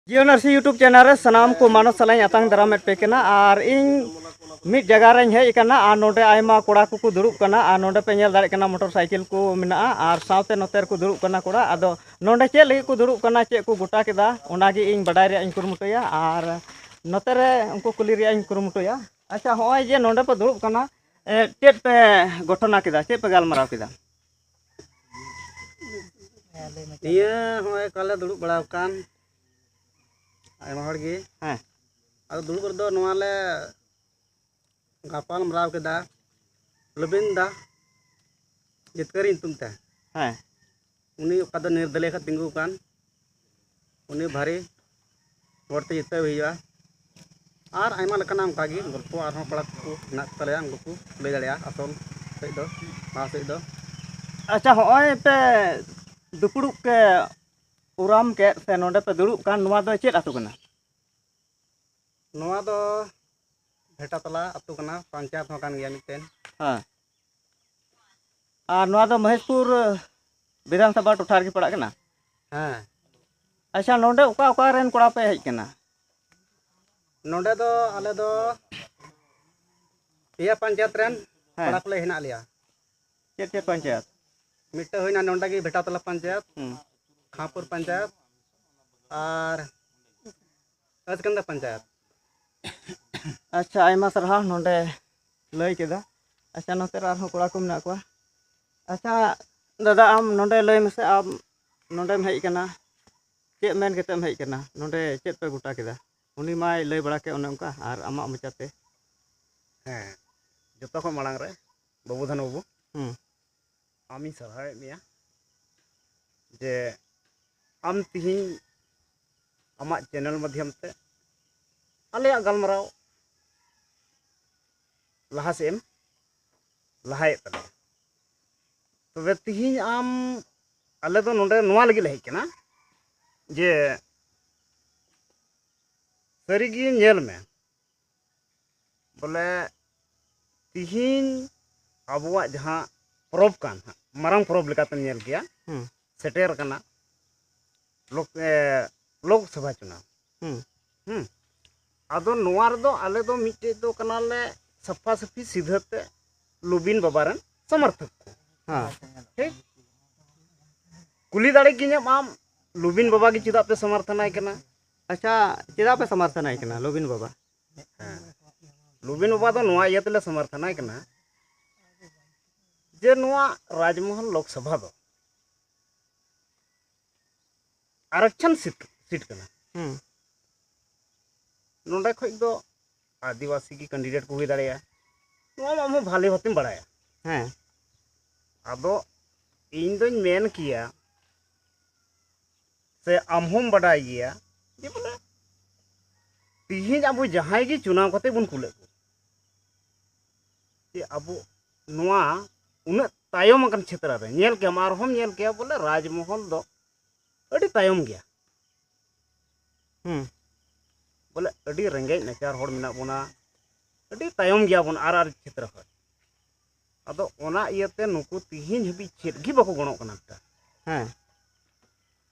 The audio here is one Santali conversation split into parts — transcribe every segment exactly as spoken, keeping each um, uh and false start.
ᱡᱤᱭᱳ ᱱᱟᱨᱥᱤ YouTube ᱪᱮᱱᱮᱞ ᱨᱮ ᱥᱟᱱᱟᱢ ᱠᱚ ᱢᱟᱱᱚᱛ ᱥᱟᱞᱟᱜ ᱤᱧ ᱟᱛᱟᱝ ᱫᱟᱨᱟᱢᱮᱫ ᱯᱮ ᱠᱟᱱᱟ᱾ ᱟᱨ ᱤᱧ ᱢᱤᱫ ᱡᱟᱭᱜᱟ ᱨᱮᱧ ᱦᱮᱡ ᱟᱠᱟᱱᱟ, ᱟᱨ ᱱᱚᱰᱮ ᱟᱭᱢᱟ ᱠᱚᱲᱟ ᱠᱚᱠᱚ ᱫᱩᱲᱩᱵ ᱠᱟᱱᱟ, ᱟᱨ ᱱᱚᱰᱮ ᱯᱮ ᱧᱮᱞ ᱫᱟᱲᱮᱭᱟᱜ ᱠᱟᱱᱟ ᱢᱚᱴᱚᱨ ᱥᱟᱭᱠᱮᱞ ᱠᱚ ᱢᱮᱱᱟᱜᱼᱟ, ᱟᱨ ᱥᱟᱶᱛᱮ ᱱᱚᱛᱮ ᱨᱮᱠᱚ ᱫᱩᱲᱩᱵ ᱠᱟᱱᱟ ᱠᱚᱲᱟ᱾ ᱟᱫᱚ ᱱᱚᱰᱮ ᱪᱮᱫ ᱞᱟᱹᱜᱤᱫ ᱠᱚ ᱫᱩᱲᱩᱵ ᱠᱟᱱᱟ, ᱪᱮᱫ ᱠᱚ ᱜᱚᱴᱟ ᱠᱮᱫᱟ, ᱚᱱᱟᱜᱮ ᱤᱧ ᱵᱟᱰᱟᱭ ᱨᱮᱭᱟᱜ ᱤᱧ ᱠᱩᱨᱩᱢᱩᱴᱩᱭᱟ, ᱟᱨ ᱱᱚᱛᱮ ᱨᱮ ᱩᱱᱠᱩ ᱠᱩᱞᱤ ᱨᱮᱭᱟᱜ ᱤᱧ ᱠᱩᱨᱩᱢᱩᱴᱩᱭᱟ᱾ ᱟᱪᱪᱷᱟ, ᱦᱚᱸᱜᱼᱚᱭ ᱡᱮ ᱱᱚᱰᱮ ᱯᱮ ᱫᱩᱲᱩᱵ ᱠᱟᱱᱟ, ᱮ, ᱪᱮᱫ ᱯᱮ ᱜᱷᱚᱴᱚᱱᱟ ᱠᱮᱫᱟ, ᱪᱮᱫ ᱯᱮ ᱜᱟᱞᱢᱟᱨᱟᱣ ᱠᱮᱫᱟ? ᱱᱤᱭᱟᱹ ᱦᱚᱸᱜᱼᱚᱭ ᱚᱠᱟᱞᱮ ᱫᱩᱲᱩᱵ ᱵᱟᱲᱟ ᱟᱠᱟᱱ ᱟᱭᱢᱟ ᱦᱚᱲ ᱜᱮ᱾ ᱦᱮᱸ᱾ ᱟᱫᱚ ᱫᱩᱲᱩᱵ ᱨᱮᱫᱚ ᱱᱚᱣᱟ ᱞᱮ ᱜᱟᱯᱟᱞ ᱢᱟᱨᱟᱣ ᱠᱮᱫᱟ, ᱞᱚᱵᱤᱱ ᱫᱟ ᱡᱤᱛᱠᱟᱹᱨᱤ ᱧᱩᱛᱩᱢ ᱛᱮ᱾ ᱦᱮᱸ᱾ ᱩᱱᱤ ᱚᱠᱟ ᱫᱚ ᱱᱤᱨᱫᱟᱹᱞᱤᱭᱟᱹ ᱠᱷᱚᱱ ᱛᱤᱸᱜᱩ ᱟᱠᱟᱱ, ᱩᱱᱤ ᱵᱷᱟᱹᱨᱤ ᱦᱚᱲᱛᱮ ᱡᱤᱛᱟᱹᱣ ᱦᱩᱭᱩᱜᱼᱟ᱾ ᱟᱨ ᱟᱭᱢᱟ ᱞᱮᱠᱟᱱᱟᱜ ᱚᱱᱠᱟ ᱜᱮ ᱜᱚᱞᱯᱚ, ᱟᱨᱦᱚᱸ ᱠᱚᱲᱟ ᱠᱚ ᱦᱮᱱᱟᱜ ᱠᱚ ᱛᱟᱞᱮᱭᱟ, ᱩᱱᱠᱩ ᱠᱚ ᱞᱟᱹᱭ ᱫᱟᱲᱮᱭᱟᱜᱼᱟ ᱟᱥᱚᱞ ᱥᱮᱫ ᱫᱚ, ᱢᱟᱲᱟᱝ ᱥᱮᱫ ᱫᱚ᱾ ᱟᱪᱪᱷᱟ, ᱦᱚᱸᱜᱼᱚᱭ ᱯᱮ ᱫᱩᱯᱲᱩᱵ ᱯᱮ ᱩᱨᱟᱢ ᱠᱮᱫ ᱥᱮ ᱱᱚᱰᱮ ᱯᱮ ᱫᱩᱲᱩᱵ ᱠᱟᱱ, ᱱᱚᱣᱟ ᱫᱚ ᱪᱮᱫ ᱟᱹᱛᱩ ᱠᱟᱱᱟ? ᱱᱚᱣᱟ ᱫᱚ ᱵᱷᱮᱴᱟᱛᱚᱞᱟ ᱟᱹᱛᱩ ᱠᱟᱱᱟ, ᱯᱚᱧᱪᱟᱭᱮᱛ ᱦᱚᱸ ᱠᱟᱱ ᱜᱮᱭᱟ ᱢᱤᱫᱴᱮᱱ᱾ ᱦᱮᱸ᱾ ᱟᱨ ᱱᱚᱣᱟ ᱫᱚ ᱢᱚᱦᱮᱥᱯᱩᱨ ᱵᱤᱫᱷᱟᱱ ᱥᱚᱵᱷᱟ ᱴᱚᱴᱷᱟ ᱨᱮᱜᱮ ᱯᱟᱲᱟᱜ ᱠᱟᱱᱟ? ᱦᱮᱸ᱾ ᱟᱪᱪᱷᱟ, ᱱᱚᱰᱮ ᱚᱠᱟ ᱚᱠᱟ ᱨᱮᱱ ᱠᱚᱲᱟ ᱯᱮ ᱦᱮᱡ ᱠᱟᱱᱟ? ᱱᱚᱰᱮ ᱫᱚ ᱟᱞᱮ ᱫᱚ ᱯᱮᱭᱟ ᱯᱚᱧᱪᱟᱭᱮᱛ ᱨᱮᱱ ᱦᱮᱸ᱾ ᱠᱚᱲᱟ ᱠᱚᱞᱮ ᱦᱮᱱᱟᱜ ᱞᱮᱭᱟ᱾ ᱪᱮᱫ ᱪᱮᱫ ᱯᱚᱧᱪᱟᱭᱮᱛ? ᱢᱤᱫᱴᱮᱱ ᱦᱩᱭᱱᱟ ᱱᱚᱰᱮ ᱜᱮ ᱵᱷᱮᱴᱟᱛᱚᱞᱟ ᱯᱚᱧᱪᱟᱭᱮᱛ, ᱦᱩᱸ᱾ ᱠᱷᱟᱸᱯᱩᱨ ᱯᱚᱧᱪᱟᱭᱮᱛ, ᱟᱨ ᱟᱡᱽᱠᱟᱱᱫᱟ ᱯᱚᱧᱪᱟᱭᱮᱛ᱾ ᱟᱪᱪᱷᱟ, ᱟᱭᱢᱟ ᱥᱟᱨᱦᱟᱣ ᱱᱚᱰᱮ ᱞᱟᱹᱭ ᱠᱮᱫᱟ᱾ ᱟᱪᱪᱷᱟ, ᱱᱚᱛᱮ ᱨᱮ ᱟᱨᱦᱚᱸ ᱠᱚᱲᱟ ᱠᱚ ᱢᱮᱱᱟᱜ ᱠᱚᱣᱟ᱾ ᱟᱪᱪᱷᱟ ᱫᱟᱫᱟ, ᱟᱢ ᱱᱚᱰᱮ ᱞᱟᱹᱭ ᱢᱮᱥᱮ, ᱟᱢ ᱱᱚᱰᱮᱢ ᱦᱮᱡ ᱟᱠᱟᱱᱟ, ᱪᱮᱫ ᱢᱮᱱ ᱠᱟᱛᱮᱢ ᱦᱮᱡ ᱟᱠᱟᱱᱟ? ᱱᱚᱰᱮ ᱪᱮᱫ ᱯᱮ ᱜᱚᱴᱟ ᱠᱮᱫᱟ? ᱩᱱᱤ ᱢᱟᱭ ᱞᱟᱹᱭ ᱵᱟᱲᱟ ᱠᱮᱫ ᱚᱱᱮ ᱚᱱᱠᱟ, ᱟᱨ ᱟᱢᱟᱜ ᱢᱚᱪᱟᱛᱮ᱾ ᱦᱮᱸ, ᱡᱚᱛᱚ ᱠᱷᱚᱱ ᱢᱟᱲᱟᱝ ᱨᱮ ᱵᱟᱹᱵᱩ ᱫᱷᱚᱱ ᱵᱟᱹᱵᱩ, ᱦᱩᱸ᱾ ᱟᱢᱤᱧ ᱥᱟᱨᱦᱟᱣᱮᱫ ᱢᱮᱭᱟ ᱡᱮ ᱟᱢ ᱛᱤᱦᱤᱧ ᱟᱢᱟᱜ ᱪᱮᱱᱮᱞ ᱢᱟᱫᱽᱫᱷᱚᱢ ᱛᱮ ᱟᱞᱮᱭᱟᱜ ᱜᱟᱞᱢᱟᱨᱟᱣ ᱞᱟᱦᱟ ᱥᱮᱫ ᱮᱢ ᱞᱟᱦᱟᱭᱮᱫ ᱛᱟᱞᱮᱭᱟ᱾ ᱛᱚᱵᱮ ᱛᱤᱦᱤᱧ ᱟᱢ, ᱟᱞᱮ ᱫᱚ ᱱᱚᱰᱮ ᱱᱚᱣᱟ ᱞᱟᱹᱜᱤᱫ ᱞᱮ ᱦᱮᱡ ᱠᱟᱱᱟ ᱡᱮ ᱥᱟᱹᱨᱤᱜᱮ ᱧᱮᱞ ᱢᱮ, ᱵᱚᱞᱮ ᱛᱤᱦᱤᱧ ᱟᱵᱚᱣᱟᱜ ᱡᱟᱦᱟᱸ ᱯᱚᱨᱚᱵᱽ ᱠᱟᱱ ᱦᱟᱸᱜ, ᱢᱟᱨᱟᱝ ᱯᱚᱨᱚᱵᱽ ᱞᱮᱠᱟᱛᱮᱢ ᱧᱮᱞ ᱠᱮᱭᱟ, ᱦᱩᱸ᱾ ᱥᱮᱴᱮᱨ ᱟᱠᱟᱱᱟ᱾ ᱞᱳᱠ-, ᱮ, ᱞᱳᱠᱥᱚᱵᱷᱟ ᱪᱩᱱᱟᱣ᱾ ᱦᱩᱸ᱾ ᱦᱩᱸ᱾ ᱟᱫᱚ ᱱᱚᱣᱟ ᱨᱮᱫᱚ ᱟᱞᱮ ᱫᱚ ᱢᱤᱫᱴᱮᱡ ᱫᱚ ᱠᱟᱱᱟᱞᱮ ᱥᱟᱯᱷᱟ ᱥᱟᱹᱯᱷᱤ ᱥᱤᱫᱷᱟᱹ ᱛᱮ ᱞᱩᱵᱤᱱ ᱵᱟᱵᱟ ᱨᱮᱱ ᱥᱚᱢᱚᱨᱛᱷᱚᱠ ᱠᱚ᱾ ᱦᱮᱸ᱾ ᱴᱷᱤᱠ? ᱠᱩᱞᱤ ᱫᱟᱲᱮ ᱠᱤᱧᱟᱹᱢ ᱟᱢ, ᱞᱩᱵᱤᱱ ᱵᱟᱵᱟ ᱜᱮ ᱪᱮᱫᱟᱜ ᱯᱮ ᱥᱚᱢᱚᱨᱛᱷᱚᱱᱟᱭ ᱠᱟᱱᱟ? ᱟᱪᱪᱷᱟ, ᱪᱮᱫᱟᱜ ᱯᱮ ᱥᱚᱢᱚᱨᱛᱷᱚᱱᱟᱭ ᱠᱟᱱᱟ ᱞᱩᱵᱤᱱ ᱵᱟᱵᱟ? ᱦᱮᱸ᱾ ᱞᱩᱵᱤᱱ ᱵᱟᱵᱟ ᱫᱚ ᱱᱚᱣᱟ ᱤᱭᱟᱹ ᱛᱮᱞᱮ ᱥᱚᱢᱚᱨᱛᱷᱚᱱᱟᱭ ᱠᱟᱱᱟ ᱡᱮ ᱱᱚᱣᱟ ᱨᱟᱡᱽᱢᱚᱦᱚᱞ ᱞᱳᱠᱥᱚᱵᱷᱟ ᱫᱚ ᱟᱨᱚᱠᱪᱷᱚᱱ ᱥᱤᱴ, ᱥᱤᱴ ᱠᱟᱱᱟ᱾ ᱦᱩᱸ᱾ ᱱᱚᱸᱰᱮ ᱠᱷᱚᱡ ᱫᱚ ᱟᱹᱫᱤᱵᱟᱹᱥᱤ ᱜᱮ ᱠᱮᱱᱰᱤᱰᱮᱴ ᱠᱚ ᱦᱩᱭ ᱫᱟᱲᱮᱭᱟᱜᱼᱟ᱾ ᱱᱚᱣᱟ ᱢᱟ ᱟᱢ ᱦᱚᱸ ᱵᱷᱟᱞᱮ ᱵᱷᱟᱵᱮᱢ ᱵᱟᱲᱟᱭᱟ᱾ ᱦᱮᱸ᱾ ᱟᱫᱚ ᱤᱧ ᱫᱚᱧ ᱢᱮᱱ ᱠᱮᱭᱟ, ᱥᱮ ᱟᱢ ᱦᱚᱸᱢ ᱵᱟᱰᱟᱭ ᱜᱮᱭᱟ, ᱡᱮ ᱵᱚᱞᱮ ᱛᱤᱦᱤᱧ ᱟᱵᱚ ᱡᱟᱦᱟᱸᱭ ᱜᱮ ᱪᱩᱱᱟᱣ ᱠᱟᱛᱮ ᱵᱚᱱ ᱠᱩᱞᱮᱫ ᱠᱚ, ᱡᱮ ᱟᱵᱚ ᱱᱚᱣᱟ ᱩᱱᱟᱹᱜ ᱛᱟᱭᱚᱢ ᱟᱠᱟᱱ ᱪᱷᱮᱛᱨᱚ ᱨᱮ ᱧᱮᱞ ᱠᱮᱭᱟᱢ, ᱟᱨᱦᱚᱸᱢ ᱧᱮᱞ ᱠᱮᱭᱟ ᱵᱚᱞᱮ ᱨᱟᱡᱽᱢᱚᱦᱚᱞ ᱫᱚ ᱟᱹᱰᱤ ᱛᱟᱭᱚᱢ ᱜᱮᱭᱟ᱾ ᱦᱩᱸ᱾ ᱵᱚᱞᱮ ᱟᱹᱰᱤ ᱨᱮᱸᱜᱮᱡ ᱱᱟᱪᱟᱨ ᱦᱚᱲ ᱢᱮᱱᱟᱜ ᱵᱚᱱᱟ, ᱟᱹᱰᱤ ᱛᱟᱭᱚᱢ ᱜᱮᱭᱟ ᱵᱚᱱ ᱟᱨ ᱟᱨ ᱪᱷᱮᱛᱨᱚ ᱠᱷᱚᱱ᱾ ᱟᱫᱚ ᱚᱱᱟ ᱤᱭᱟᱹᱛᱮ ᱱᱩᱠᱩ ᱛᱤᱦᱤᱧ ᱦᱟᱹᱵᱤᱡ ᱪᱮᱫ ᱜᱮ ᱵᱟᱠᱚ ᱜᱚᱲᱚᱜ ᱠᱟᱱᱟ ᱮᱠᱴᱟ᱾ ᱦᱮᱸ᱾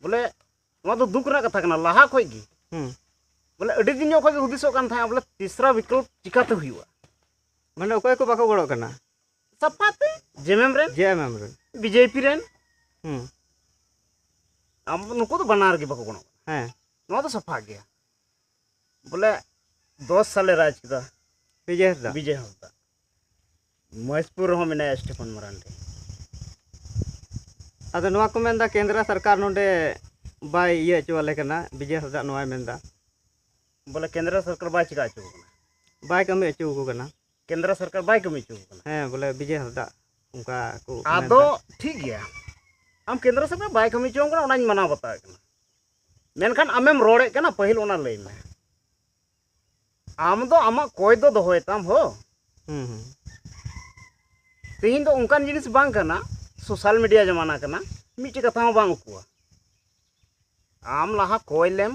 ᱵᱚᱞᱮ ᱱᱚᱣᱟ ᱫᱚ ᱫᱩᱠ ᱨᱮᱱᱟᱜ ᱠᱟᱛᱷᱟ ᱠᱟᱱᱟ, ᱞᱟᱦᱟ ᱠᱷᱚᱡ ᱜᱮ᱾ ᱦᱩᱸ᱾ ᱵᱚᱞᱮ ᱟᱹᱰᱤ ᱫᱤᱱ ᱧᱚᱜ ᱠᱷᱚᱡ ᱜᱮ ᱦᱩᱫᱤᱥᱚᱜ ᱠᱟᱱ ᱛᱟᱦᱮᱸᱫ ᱵᱚᱞᱮ ᱛᱤᱥᱨᱟ ᱵᱤᱠᱚᱞᱯ ᱪᱤᱠᱟᱛᱮ ᱦᱩᱭᱩᱜᱼᱟ᱾ ᱢᱟᱱᱮ ᱚᱠᱚᱭ ᱠᱚ ᱵᱟᱠᱚ ᱜᱚᱲᱚᱜ ᱠᱟᱱᱟ? ᱥᱟᱯᱷᱟ ᱛᱮ ᱡᱮᱢᱮᱢ ᱨᱮᱱ, ᱡᱮ ᱮᱢ ᱮᱢ ᱨᱮᱱ᱾ ᱵᱤ ᱡᱮ ᱯᱤ ᱨᱮᱱ᱾ ᱦᱩᱸ᱾ ᱟᱢ ᱱᱩᱠᱩ ᱫᱚ ᱵᱟᱱᱟᱨ ᱜᱮ ᱵᱟᱠᱚ ᱜᱚᱲᱚᱜ ᱠᱟᱱᱟ᱾ ᱦᱮᱸ᱾ ᱱᱚᱣᱟ ᱫᱚ ᱥᱟᱯᱷᱟ ᱜᱮᱭᱟ᱾ ᱵᱚᱞᱮ ᱫᱚᱥ ᱥᱟᱞᱮ ᱨᱟᱡᱽ ᱠᱮᱫᱟ᱾ ᱵᱤᱡᱚᱭ ᱦᱟᱸᱥᱫᱟ᱾ ᱵᱤᱡᱚᱭ ᱦᱟᱸᱥᱫᱟ᱾ ᱢᱚᱦᱮᱥᱯᱩᱨ ᱨᱮᱦᱚᱸ ᱢᱮᱱᱟᱭᱟ ᱥᱴᱤᱯᱷᱟᱱ ᱢᱟᱨᱟᱱᱰᱤ᱾ ᱟᱫᱚ ᱱᱚᱣᱟ ᱠᱚ ᱢᱮᱱᱫᱟ ᱠᱮᱱᱫᱨᱚ ᱥᱚᱨᱠᱟᱨ ᱱᱚᱰᱮ ᱵᱟᱭ ᱤᱭᱟᱹ ᱦᱚᱪᱚ ᱟᱞᱮ ᱠᱟᱱᱟ, ᱵᱤᱡᱚᱭ ᱦᱟᱸᱥᱫᱟ ᱱᱚᱣᱟᱭ ᱢᱮᱱᱫᱟ᱾ ᱵᱚᱞᱮ ᱠᱮᱱᱫᱨᱚ ᱥᱚᱨᱠᱟᱨ ᱵᱟᱭ ᱪᱤᱠᱟ ᱦᱚᱪᱚ ᱟᱠᱚ ᱠᱟᱱᱟ? ᱵᱟᱭ ᱠᱟᱹᱢᱤ ᱦᱚᱪᱚ ᱟᱠᱚ ᱠᱟᱱᱟ᱾ ᱠᱮᱱᱫᱨᱚ ᱥᱚᱨᱠᱟᱨ ᱵᱟᱭ ᱠᱟᱹᱢᱤ ᱦᱚᱪᱚ ᱟᱠᱚ ᱠᱟᱱᱟ? ᱦᱮᱸ, ᱵᱚᱞᱮ ᱵᱤᱡᱚᱭ ᱦᱟᱸᱥᱫᱟ ᱚᱱᱠᱟ ᱠᱚ ᱟᱫᱚ ᱢᱮᱱᱫᱟ᱾ ᱴᱷᱤᱠ ᱜᱮᱭᱟ, ᱟᱢ ᱠᱮᱱᱫᱨᱚ ᱥᱚᱨᱠᱟᱨ ᱵᱟᱭ ᱠᱟᱹᱢᱤ ᱦᱚᱪᱚ ᱟᱢ ᱠᱟᱱᱟ, ᱚᱱᱟᱧ ᱢᱟᱱᱟᱣ ᱵᱟᱛᱟᱣᱮᱫ ᱠᱟᱱᱟ, ᱢᱮᱱᱠᱷᱟᱱ ᱟᱢᱮᱢ ᱨᱚᱲᱮᱫ ᱠᱟᱱᱟ, ᱯᱟᱹᱦᱤᱞ ᱚᱱᱟ ᱞᱟᱹᱭ ᱢᱮ᱾ ᱟᱢ ᱫᱚ ᱟᱢᱟᱜ ᱠᱚᱭ ᱫᱚ ᱫᱚᱦᱚᱭ ᱛᱟᱢ ᱦᱳ᱾ ᱦᱩᱸ, ᱦᱩᱸ᱾ ᱛᱮᱦᱮᱧ ᱫᱚ ᱚᱱᱠᱟᱱ ᱡᱤᱱᱤᱥ ᱵᱟᱝ ᱠᱟᱱᱟ, ᱥᱳᱥᱟᱞ ᱢᱤᱰᱤᱭᱟ ᱡᱟᱢᱟᱱᱟ ᱠᱟᱱᱟ, ᱢᱤᱫᱴᱮᱡ ᱠᱟᱛᱷᱟ ᱦᱚᱸ ᱵᱟᱝ ᱩᱠᱩᱣᱟ᱾ ᱟᱢ ᱞᱟᱦᱟ ᱠᱚᱭ ᱞᱮᱢ,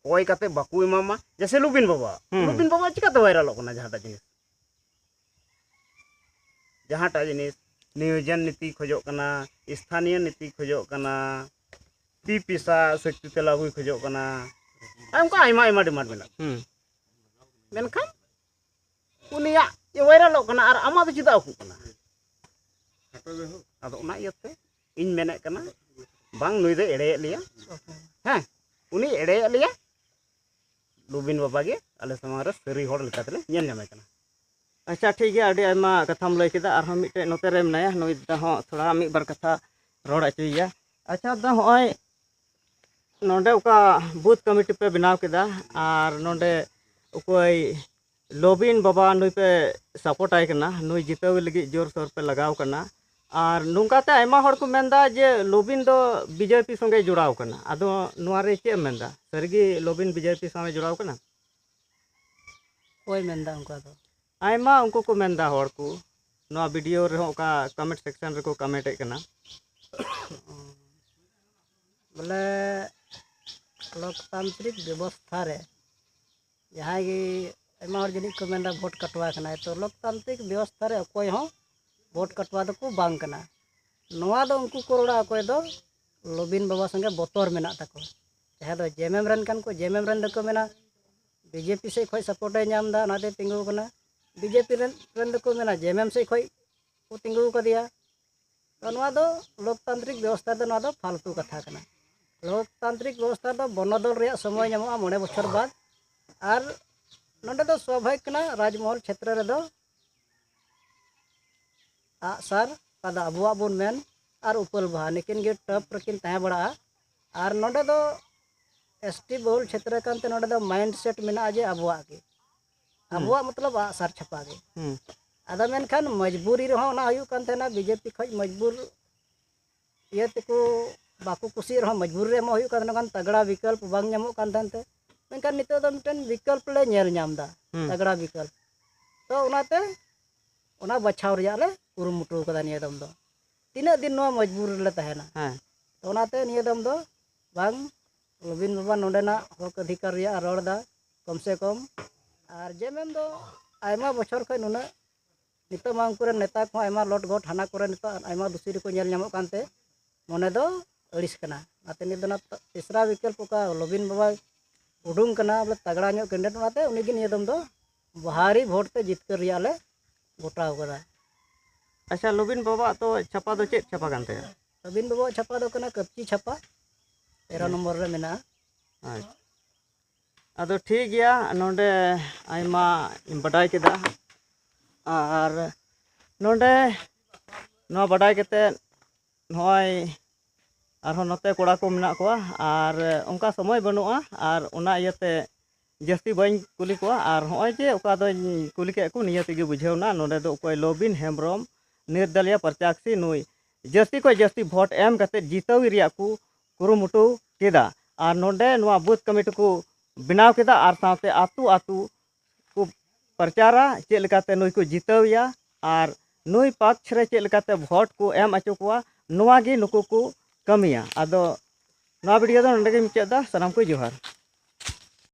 ᱠᱚᱭ ᱠᱟᱛᱮ ᱵᱟᱠᱚ ᱮᱢᱟᱢᱟ, ᱡᱮᱭᱥᱮ ᱞᱩᱵᱤᱱ ᱵᱟᱵᱟ, ᱦᱩᱸ᱾ ᱞᱩᱵᱤᱱ ᱵᱟᱵᱟ ᱪᱤᱠᱟᱛᱮ ᱵᱷᱟᱭᱨᱟᱞᱚᱜ ᱠᱟᱱᱟ ᱡᱟᱦᱟᱸᱴᱟᱜ ᱡᱤᱱᱤᱥ? ᱡᱟᱦᱟᱸᱴᱟᱜ ᱡᱤᱱᱤᱥ ᱱᱤᱭᱳᱡᱚᱱ ᱱᱤᱛᱤ ᱠᱷᱚᱡᱚᱜ ᱠᱟᱱᱟ, ᱥᱛᱷᱟᱱᱤᱭᱚ ᱱᱤᱛᱤ ᱠᱷᱚᱡᱚᱜ ᱠᱟᱱᱟ, ᱛᱤ ᱯᱤᱥᱟ ᱥᱮ ᱛᱤ ᱛᱮ ᱞᱟᱹᱜᱩᱭ ᱠᱷᱚᱡᱚᱜ ᱠᱟᱱᱟ, ᱟᱨ ᱚᱱᱠᱟ ᱟᱭᱢᱟ ᱟᱭᱢᱟ ᱰᱤᱢᱟᱱᱰ ᱢᱮᱱᱟᱜᱼᱟ᱾ ᱦᱩᱸ᱾ ᱢᱮᱱᱠᱷᱟᱱ ᱩᱱᱤᱭᱟᱜ ᱤᱭᱟᱹ ᱵᱷᱟᱭᱨᱟᱞᱚᱜ ᱠᱟᱱᱟ ᱟᱨ ᱟᱢᱟᱜ ᱫᱚ ᱪᱮᱫᱟᱜ ᱩᱠᱩᱜ ᱠᱟᱱᱟ? ᱟᱫᱚ ᱚᱱᱟ ᱤᱭᱟᱹᱛᱮ ᱤᱧ ᱢᱮᱱᱮᱫ ᱠᱟᱱᱟ, ᱵᱟᱝ, ᱱᱩᱭ ᱫᱚᱭ ᱮᱲᱮᱭᱮᱫ ᱞᱮᱭᱟ᱾ ᱦᱮᱸ, ᱩᱱᱤ ᱮᱲᱮᱭᱮᱫ ᱞᱮᱭᱟ᱾ ᱞᱩᱵᱤᱱ ᱵᱟᱵᱟ ᱜᱮ ᱟᱞᱮ ᱥᱟᱢᱟᱝ ᱨᱮ ᱥᱟᱹᱨᱤ ᱦᱚᱲ ᱞᱮᱠᱟ ᱛᱮᱞᱮ ᱧᱮᱞ ᱧᱟᱢᱮ ᱠᱟᱱᱟ᱾ ᱟᱪᱪᱷᱟ, ᱴᱷᱤᱠ ᱜᱮᱭᱟ, ᱟᱹᱰᱤ ᱟᱭᱢᱟ ᱠᱟᱛᱷᱟᱢ ᱞᱟᱹᱭ ᱠᱮᱫᱟ᱾ ᱟᱨᱦᱚᱸ ᱢᱤᱫᱴᱮᱡ ᱱᱚᱛᱮ ᱨᱮ ᱢᱮᱱᱟᱭᱟ, ᱱᱩᱭ ᱫᱟ ᱦᱚᱸ ᱛᱷᱚᱲᱟ ᱢᱤᱫ ᱵᱟᱨ ᱠᱟᱛᱷᱟ ᱨᱚᱲ ᱦᱚᱪᱚᱭᱮᱭᱟ᱾ ᱟᱪᱪᱷᱟ ᱫᱟ, ᱦᱚᱸᱜᱼᱚᱭ ᱱᱚᱰᱮ ᱚᱠᱟ ᱵᱩᱛᱷ ᱠᱚᱢᱤᱴᱤ ᱯᱮ ᱵᱮᱱᱟᱣ ᱠᱮᱫᱟ ᱟᱨ ᱱᱚᱰᱮ ᱚᱠᱚᱭ ᱞᱚᱵᱤᱱ ᱵᱟᱵᱟ ᱱᱩᱭ ᱯᱮ ᱥᱟᱯᱳᱨᱴ ᱟᱭ ᱠᱟᱱᱟ, ᱱᱩᱭ ᱡᱤᱛᱟᱹᱣ ᱞᱟᱹᱜᱤᱫ ᱡᱳᱨᱥᱳᱨ ᱯᱮ ᱞᱟᱜᱟᱣ ᱠᱟᱱᱟ, ᱟᱨ ᱱᱚᱝᱠᱟᱛᱮ ᱟᱭᱢᱟ ᱦᱚᱲ ᱠᱚ ᱢᱮᱱᱫᱟ ᱡᱮ ᱞᱚᱵᱤᱱ ᱫᱚ ᱵᱤᱡᱮᱯᱤ ᱥᱚᱸᱜᱮ ᱡᱚᱲᱟᱣ ᱠᱟᱱᱟ᱾ ᱟᱫᱚ ᱱᱚᱣᱟ ᱨᱮ ᱪᱮᱫ ᱮᱢ ᱢᱮᱱᱫᱟ? ᱥᱟᱹᱨᱤᱜᱮ ᱞᱚᱵᱤᱱ ᱵᱤᱡᱮᱯᱤ ᱥᱟᱶ ᱮ ᱡᱚᱲᱟᱣ ᱠᱟᱱᱟ? ᱚᱠᱚᱭ ᱢᱮᱱᱫᱟ ᱚᱱᱠᱟ ᱫᱚ? ᱟᱭᱢᱟ ᱩᱱᱠᱩ ᱠᱚ ᱢᱮᱱᱫᱟ ᱦᱚᱲ ᱠᱚ, ᱱᱚᱣᱟ ᱵᱷᱤᱰᱤᱭᱳ ᱨᱮᱦᱚᱸ ᱚᱠᱟ ᱠᱚᱢᱮᱱᱴ ᱥᱮᱠᱥᱚᱱ ᱨᱮᱠᱚ ᱠᱚᱢᱮᱱᱴ ᱮᱫ ᱠᱟᱱᱟ᱾ ᱵᱚᱞᱮ ᱞᱳᱠᱛᱟᱱᱛᱨᱤᱠ ᱵᱮᱵᱚᱥᱛᱷᱟ ᱨᱮ ᱡᱟᱦᱟᱸᱭ ᱜᱮ, ᱟᱭᱢᱟ ᱦᱚᱲ ᱡᱟᱹᱱᱤᱡ ᱠᱚ ᱢᱮᱱᱫᱟ ᱵᱷᱳᱴ ᱠᱟᱴᱣᱟ ᱠᱟᱱᱟᱭ, ᱛᱚ ᱞᱳᱠᱛᱟᱱᱛᱨᱤᱠ ᱵᱮᱵᱚᱥᱛᱷᱟ ᱨᱮ ᱚᱠᱚᱭ ᱦᱚᱸ ᱵᱷᱳᱴ ᱠᱟᱴᱣᱟ ᱫᱚᱠᱚ ᱵᱟᱝ ᱠᱟᱱᱟ᱾ ᱱᱚᱣᱟ ᱫᱚ ᱩᱱᱠᱩ ᱠᱚ ᱨᱚᱲᱟ ᱚᱠᱚᱭ ᱫᱚ ᱞᱚᱵᱤᱱ ᱵᱟᱵᱟ ᱥᱚᱸᱜᱮ ᱵᱚᱛᱚᱨ ᱢᱮᱱᱟᱜ ᱛᱟᱠᱚ᱾ ᱡᱟᱦᱟᱸᱭ ᱫᱚ ᱡᱮᱢᱮᱢ ᱨᱮᱱ ᱠᱟᱱ ᱠᱚ, ᱡᱮᱢᱮᱢ ᱨᱮᱱ ᱫᱚᱠᱚ ᱢᱮᱱᱟ ᱵᱤᱡᱮᱯᱤ ᱥᱮᱫ ᱠᱷᱚᱱ ᱥᱟᱯᱳᱨᱴ ᱮ ᱧᱟᱢ ᱮᱫᱟ, ᱚᱱᱟᱛᱮ ᱛᱤᱸᱜᱩ ᱟᱠᱟᱱᱟ᱾ ᱵᱤᱡᱮᱯᱤ ᱨᱮᱱ, ᱨᱮᱱ ᱫᱚᱠᱚ ᱢᱮᱱᱟ ᱡᱮᱢᱮᱢ ᱥᱮᱫ ᱠᱷᱚᱱ ᱠᱚ ᱛᱤᱸᱜᱩ ᱟᱠᱟᱫᱮᱭᱟ᱾ ᱛᱚ ᱱᱚᱣᱟ ᱫᱚ ᱞᱳᱠᱛᱟᱱᱛᱨᱤᱠ ᱵᱮᱵᱚᱥᱛᱷᱟ ᱫᱚ ᱱᱚᱣᱟ ᱫᱚ ᱯᱷᱟᱞᱛᱩ ᱠᱟᱛᱷᱟ ᱠᱟᱱᱟ᱾ ᱞᱳᱠᱛᱟᱱᱛᱨᱤᱠ ᱵᱮᱵᱚᱥᱛᱷᱟ ᱫᱚ ᱵᱚᱱᱚᱫᱚᱞ ᱨᱮᱭᱟᱜ ᱥᱚᱢᱚᱭ ᱧᱟᱢᱚᱜᱼᱟ ᱢᱚᱬᱮ ᱵᱚᱪᱷᱚᱨ ᱵᱟᱫ᱾ ᱟᱨ ᱱᱚᱸᱰᱮ ᱫᱚ ᱥᱣᱟᱵᱷᱟᱵᱤᱠ ᱠᱟᱱᱟ, ᱨᱟᱡᱽᱢᱚᱦᱚᱞ ᱪᱷᱮᱛᱨᱚ ᱨᱮᱫᱚ ᱟᱜᱼᱥᱟᱨ, ᱚᱠᱟ ᱫᱚ ᱟᱵᱚᱣᱟᱜ ᱵᱚᱱ ᱢᱮᱱ, ᱟᱨ ᱩᱯᱟᱹᱞ ᱵᱟᱦᱟ, ᱱᱩᱠᱤᱱ ᱜᱮ ᱴᱚᱯ ᱨᱮᱠᱤᱱ ᱛᱟᱦᱮᱸ ᱵᱟᱲᱟᱜᱼᱟ᱾ ᱟᱨ ᱱᱚᱸᱰᱮ ᱫᱚ ᱮᱥ ᱴᱤ ᱵᱚᱦᱩᱞ ᱪᱷᱮᱛᱨᱚ ᱠᱟᱱᱛᱮ ᱱᱚᱸᱰᱮ ᱫᱚ ᱢᱟᱭᱤᱱᱰ ᱥᱮᱴ ᱢᱮᱱᱟᱜᱼᱟ ᱡᱮ ᱟᱵᱚᱣᱟᱜ ᱜᱮ, ᱦᱩᱸ᱾ ᱟᱵᱚᱣᱟᱜ ᱢᱚᱛᱞᱚᱵ ᱟᱜᱼᱥᱟᱨ ᱪᱷᱟᱯᱟ ᱜᱮ᱾ ᱦᱩᱸ᱾ ᱟᱫᱚ ᱢᱮᱱᱠᱷᱟᱱ ᱢᱚᱡᱽᱵᱩᱨᱤ ᱨᱮᱦᱚᱸ ᱚᱱᱟ ᱦᱩᱭᱩᱜ ᱠᱟᱱ ᱛᱟᱦᱮᱱᱟ, ᱵᱤᱡᱮᱯᱤ ᱠᱷᱚᱱ ᱢᱚᱡᱽᱵᱩᱨ ᱤᱭᱟᱹ ᱛᱮᱠᱚ ᱵᱟᱠᱚ ᱠᱩᱥᱤᱭᱟᱜ ᱨᱮᱦᱚᱸ ᱢᱚᱡᱽᱵᱩᱨ ᱨᱮ ᱮᱢᱚᱜ ᱦᱩᱭᱩᱜ ᱠᱟᱱ ᱛᱟᱦᱮᱱᱟ, ᱛᱟᱜᱽᱲᱟ ᱵᱤᱠᱚᱞᱯ ᱵᱟᱝ ᱧᱟᱢᱚᱜ ᱠᱟᱱ ᱛᱟᱦᱮᱱ ᱛᱮ᱾ ᱢᱮᱱᱠᱷᱟᱱ ᱱᱤᱛᱚᱜ ᱫᱚ ᱢᱤᱫᱴᱮᱱ ᱵᱤᱠᱚᱞᱯ ᱞᱮ ᱧᱮᱞ ᱧᱟᱢ ᱮᱫᱟ, ᱦᱩᱸ᱾ ᱛᱟᱜᱽᱲᱟ ᱵᱤᱠᱚᱞᱯ᱾ ᱛᱚ ᱚᱱᱟᱛᱮ ᱚᱱᱟ ᱵᱟᱪᱷᱟᱣ ᱨᱮᱭᱟᱜ ᱞᱮ ᱠᱩᱨᱩᱢᱩᱴᱩ ᱠᱟᱫᱟ ᱱᱤᱭᱟᱹ ᱫᱚᱢ ᱫᱚ᱾ ᱛᱤᱱᱟᱹᱜ ᱫᱤᱱ ᱱᱚᱣᱟ ᱢᱚᱡᱽᱵᱩᱨ ᱨᱮᱞᱮ ᱛᱟᱦᱮᱱᱟ? ᱦᱮᱸ᱾ ᱛᱚ ᱚᱱᱟᱛᱮ ᱱᱤᱭᱟᱹ ᱫᱚᱢ ᱫᱚ ᱵᱟᱝ, ᱞᱚᱵᱤᱱ ᱵᱟᱵᱟ ᱱᱚᱰᱮᱱᱟᱜ ᱦᱚᱠ ᱚᱫᱷᱤᱠᱟᱨ ᱨᱮᱭᱟᱜ ᱨᱚᱲ ᱮᱫᱟ, ᱠᱚᱢ ᱥᱮ ᱠᱚᱢ᱾ ᱟᱨ ᱡᱮ ᱢᱮᱱᱫᱚ ᱟᱭᱢᱟ ᱵᱚᱪᱷᱚᱨ ᱠᱷᱚᱱ ᱱᱩᱱᱟᱹᱜ, ᱱᱤᱛᱚᱜ ᱢᱟ ᱩᱱᱠᱩ ᱨᱮᱱ ᱱᱮᱛᱟ ᱠᱚᱦᱚᱸ ᱟᱭᱢᱟ ᱞᱚᱴ ᱜᱚᱴ ᱦᱟᱱᱟ ᱠᱚᱨᱮ ᱱᱤᱛᱚᱜ ᱟᱭᱢᱟ ᱫᱩᱥᱤ ᱨᱮᱠᱚ ᱧᱮᱞ ᱧᱟᱢᱚᱜ ᱠᱟᱱᱛᱮ, ᱢᱚᱱᱮ ᱫᱚ ᱟᱹᱲᱤᱥ ᱠᱟᱱᱟ᱾ ᱚᱱᱟᱛᱮ ᱱᱤᱛ ᱫᱚ ᱚᱱᱟ ᱛᱤᱥᱨᱟ ᱵᱤᱠᱚᱞᱯ ᱚᱠᱟ ᱞᱚᱵᱤᱱ ᱵᱟᱵᱟᱭ ᱩᱰᱩᱝ ᱠᱟᱱᱟ, ᱵᱚᱞᱮ ᱛᱟᱜᱽᱲᱟ ᱧᱚᱜ ᱠᱮᱱᱰᱤᱰᱮᱴ, ᱚᱱᱟᱛᱮ ᱩᱱᱤᱜᱮ ᱱᱤᱭᱟᱹ ᱫᱚᱢ ᱫᱚ ᱵᱷᱟᱨᱤ ᱵᱷᱳᱴ ᱛᱮ ᱡᱤᱛᱠᱟᱹᱨ ᱨᱮᱭᱟᱜ ᱞᱮ ᱜᱚᱴᱟᱣ ᱠᱟᱫᱟ᱾ ᱟᱪᱪᱷᱟ, ᱞᱚᱵᱤᱱ ᱵᱟᱵᱟᱣᱟᱜ ᱫᱚ ᱪᱷᱟᱯᱟ ᱫᱚ ᱪᱮᱫ ᱪᱷᱟᱯᱟ ᱠᱟᱱ ᱛᱟᱭᱟ? ᱞᱚᱵᱤᱱ ᱵᱟᱵᱟᱣᱟᱜ ᱪᱷᱟᱯᱟ ᱫᱚ ᱠᱟᱱᱟ ᱠᱟᱹᱯᱪᱤ ᱪᱷᱟᱯᱟ, ᱛᱮᱨᱚ ᱱᱚᱢᱵᱚᱨ ᱨᱮ ᱢᱮᱱᱟᱜᱼᱟ᱾ ᱟᱪᱪᱷᱟ, ᱟᱫᱚ ᱴᱷᱤᱠ ᱜᱮᱭᱟ, ᱱᱚᱰᱮ ᱟᱭᱢᱟ ᱵᱟᱰᱟᱭ ᱠᱮᱫᱟ᱾ ᱟᱨ ᱱᱚᱰᱮ ᱱᱚᱣᱟ ᱵᱟᱰᱟᱭ ᱠᱟᱛᱮ ᱱᱚᱜᱼᱚᱭ ᱟᱨᱦᱚᱸ ᱱᱚᱛᱮ ᱠᱚᱲᱟ ᱠᱚ ᱢᱮᱱᱟᱜ ᱠᱚᱣᱟ, ᱟᱨ ᱚᱱᱠᱟ ᱥᱚᱢᱚᱭ ᱵᱟᱹᱱᱩᱜᱼᱟ, ᱟᱨ ᱚᱱᱟ ᱤᱭᱟᱹᱛᱮ ᱡᱟᱹᱥᱛᱤ ᱵᱟᱹᱧ ᱠᱩᱞᱤ ᱠᱚᱣᱟ᱾ ᱟᱨ ᱦᱚᱸᱜᱼᱚᱭ ᱡᱮ ᱚᱠᱟ ᱫᱚᱧ ᱠᱩᱞᱤ ᱠᱮᱫ ᱠᱚ, ᱱᱤᱭᱟᱹ ᱛᱮᱜᱮ ᱵᱩᱡᱷᱟᱹᱣ ᱮᱱᱟ ᱱᱚᱰᱮ ᱫᱚ ᱚᱠᱚᱭ ᱞᱚᱵᱤᱱ ᱦᱮᱢᱵᱨᱚᱢ, ᱱᱤᱨᱫᱟᱞᱤᱭᱟ ᱯᱨᱚᱛᱭᱟᱥᱤ, ᱱᱩᱭ ᱡᱟᱹᱥᱛᱤ ᱠᱷᱚᱱ ᱡᱟᱹᱥᱛᱤ ᱵᱷᱳᱴ ᱮᱢ ᱠᱟᱛᱮ ᱡᱤᱛᱟᱹᱣ ᱨᱮᱭᱟᱜ ᱠᱚ ᱠᱩᱨᱩᱢᱩᱴᱩ ᱠᱮᱫᱟ᱾ ᱟᱨ ᱱᱚᱰᱮ ᱱᱚᱣᱟ ᱵᱩᱛᱷ ᱠᱚᱢᱤᱴᱤ ᱠᱚ ᱵᱮᱱᱟᱣ ᱠᱮᱫᱟ, ᱟᱨ ᱥᱟᱶᱛᱮ ᱟᱹᱛᱩ ᱟᱹᱛᱩ ᱠᱚ ᱯᱨᱚᱪᱟᱨᱟ ᱪᱮᱫ ᱞᱮᱠᱟᱛᱮ ᱱᱩᱭ ᱠᱚ ᱡᱤᱛᱟᱹᱣ ᱮᱭᱟ ᱟᱨ ᱱᱩᱭ ᱯᱟᱠᱥ ᱨᱮ ᱪᱮᱫ ᱞᱮᱠᱟᱛᱮ ᱵᱷᱳᱴ ᱠᱚ ᱮᱢ ᱦᱚᱪᱚ ᱠᱚᱣᱟ, ᱱᱚᱣᱟ ᱜᱮ ᱱᱩᱠᱩ ᱠᱚ ᱠᱟᱹᱢᱤᱭᱟ᱾ ᱟᱫᱚ ᱱᱚᱣᱟ ᱵᱷᱤᱰᱤᱭᱳ ᱫᱚ ᱱᱚᱰᱮ ᱜᱮ ᱢᱩᱪᱟᱹᱫ ᱮᱫᱟ᱾ ᱥᱟᱱᱟᱢ ᱠᱚ ᱡᱚᱦᱟᱨ᱾